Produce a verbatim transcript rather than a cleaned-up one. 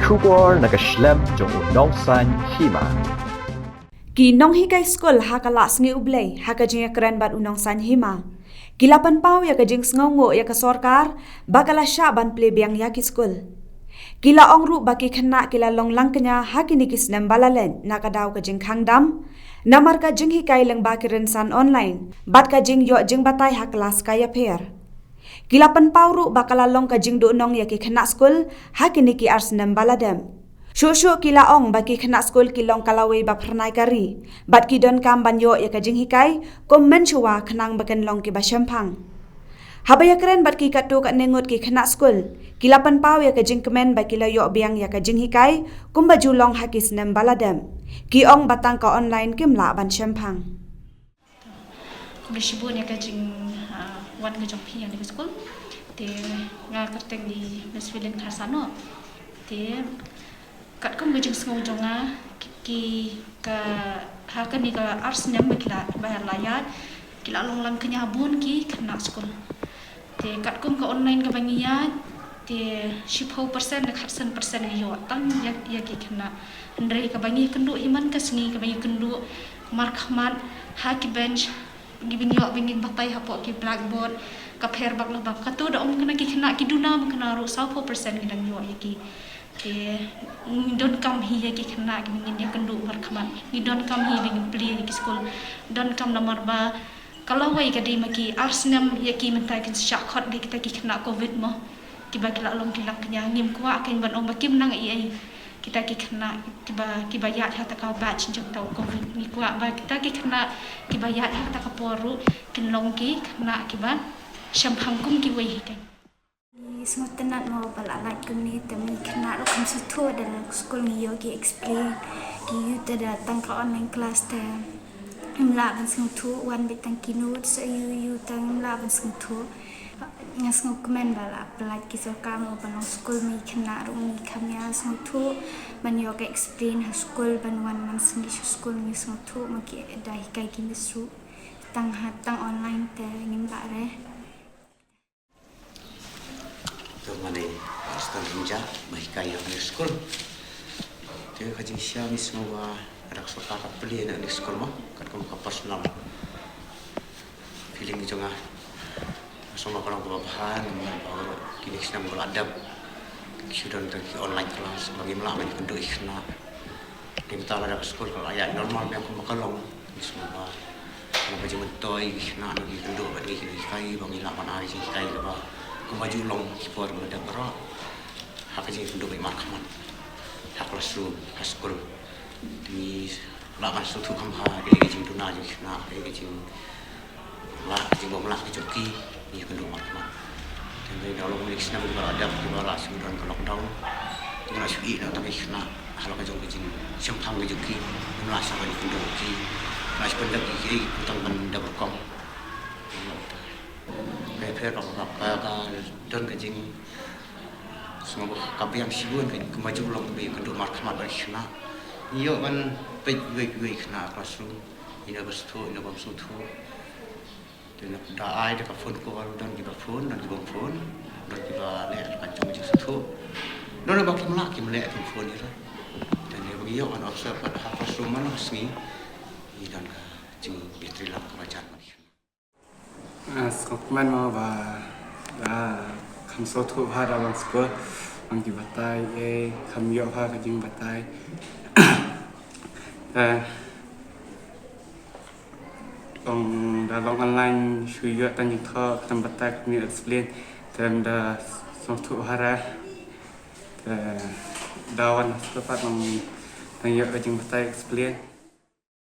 Khubor na ka shlem jong u Nongsaiñ Hima. Ki nonghikai skul ha ka Lah Sngi U Blei ha ka jingïakren bad u Nongsaiñ Hima, ki la pynpaw ïa ka jingsngewnguh ïa ka sorkar ba ka la shah ban plie biang ïa ki skul. Ki la ong ruh ba ki khynnah ki la long langkñia ha kine ki snem ba la leit na ka daw ka jingkhang dam, namar ka jinghikai lyngba ki rynsan online bad ka jingïoh jingbatai ha klas ka ïapher. Ki la pynpaw ruh ba ka la long ka jingduhnong ïa ki khynnah skul ha kine ki ar snem ba la dep. Shuh shuh ki la ong ba ki khynnah skul ki long ka lawei ba phyrnai ka ri bad ki donkam ban ïoh ïa ka jinghikai kum mynshuwa khnang ba kin long kiba shemphang. Haba ïakren bad ki katto katne ngut ki khynnah skul, ki la pynpaw ïa ka jingkmen ba ki la ïoh biang ïa ka jinghikai kumba ju long ha ki snem ba la dep. Ki ong ba tang ka online kim lah ban shemphang. Khublei shibun ïa ka jing, ah, wan ka jong phi ïa kane ka skul. Te nga kyrteng i Miss Wilin Kharsano. Te katkum ka jingsngew jong nga, ki, ki ka, ha kane ka ar snem ba ki la, ba la ïaid, ki la long langkñia bun ki khynnah skul. Te katkum ka online kaba ngi ïaid, te shiphew percent ne khatsan percent ngi ïoh tang ïa, ïa ki khynnah. Hynrei kaba ngi kynduh hi man ka sngi kaba ngi kynduh markhmat ha ki bench, ngi bin ïoh ba ngin batai hapoh ki blackboard, ka pher bak la bak. Kato da ong kane ki khynnah ki duna, ma kane ruh sawphew percent ngi dang ïoh ïa ki. Te ngi donkam hi ïa ki khynnah kiba ngin ïakynduh markhmat. Ngi donkam hi ba ngin plie ïa ki skul. Donkam namar ba ka lawei ka dei ma ki ar snem ïa ki mynta kin shah khot da kita ki khynnah covid mo. Kiba ki la long ki langkñia, ngim kwah kein ban ong ba kim nang ei ei. Kita ki khynnah kiba, kiba ïaid ha kata ka batch jong uta u covid. Ngi kwah ba kita ki khynnah kiba ïaid ha kata ka por ruh kin long ki khynnah kiba shemphang kum kiwei hi kein. Ngi sngewtynnat mo ba la lait kumne, te ma ngi khynnah ruh kham sngewthuh, da la skul ngi ïoh ki explain. Ki ïoh te da tang ka online class te ngim lah ban sngewthuh, wan beit tang ki notes, ïoh ïoh te ngim lah ban sngewthuh. Nga sngewkmen ba la pynlait ki sorkar mo ban long skul, ma ngi khynnah ruh ngi kham ïa sngewthuh ban ïoh ka explain ha skul, ban wan man sngi sha skul ngi sngewthuh, ma ki da hikai ki miss ruh tang ha, tang online te ngim lah re. To nga dei Aston Rinja, ba hikai ha kane ka skul. Te ka jingshisha ngi sngew ba lada ka sorkar ka plie na kane ka skul mo, katkum ka personal feeling jong nga, nga sngew ba ka long kaba bha namar ba kine ki snem ba la dep ki shu don tang ki online class, ba ngim lah ban ïakynduh ïa ki khynnah. Te mynta lada ka skul ka la ïaid normal biang kumba ka long, ngi sngew ba, naba jingmyntoi ïa ki khynnah, naba jingkynduh bad ngi, ki nonghikai, ba ngi lah ban ai jinghikai kaba kumba ju long ki por ba la dep baroh. Ha ka jingkynduh bad markhmat ha classroom, ha skul. Te ngi lah ban sngewthuh kham bha ïa ka jingduna jong ki khynnah, ïa ka jing lah, ka jingbymlah ka jong ki, ngi kynduh markhmat. Te hynrei da long kine ki snem kiba la dep, kiba la shu don ka lockdown, ngi la shu ïeh noh tang ki khynnah halor ka jong ka jingshemphang ka jong ki, ngim lah shuh ban ïakynduh ïa ki, la shu pyndep ïa ki, ïa ki tang ban dep rukom. Ka pher ka, ka, ka, ka don ka jing, sngewbha ka biang shibun ka, kumba ju long kaba ïakynduh markhmat bad ki khynnah. Ngi ïoh ban peit uwei pa uwei ki khynnah ha classroom, ïa kaba sngewthuh, ïa kaba ym sngewthuh. Te da ai da ka phone call, don kiba phone, don kiba ym phone, don kiba leh ka jong ka jingsngewthuh. Don kiba kim lah, kim leh, kim phone ïa ra. Te hynrei ba ngi ïoh ban observe pat ha classroom man la ka sngi, ngi don ka jingïatreilang kaba jan bad ki khynnah. Ah, sngewkmen mo ba, ba kham sngewthuh bha da wan skul, wan ki batai, eh, kham ïoh bha ka jingbatai. Eh, long, da long online shu ïoh tang jingthoh, khlem batai kumne explain, te da sngewthuh bha ra. Te da wan skul pat long tang ïoh ka jingbatai explain.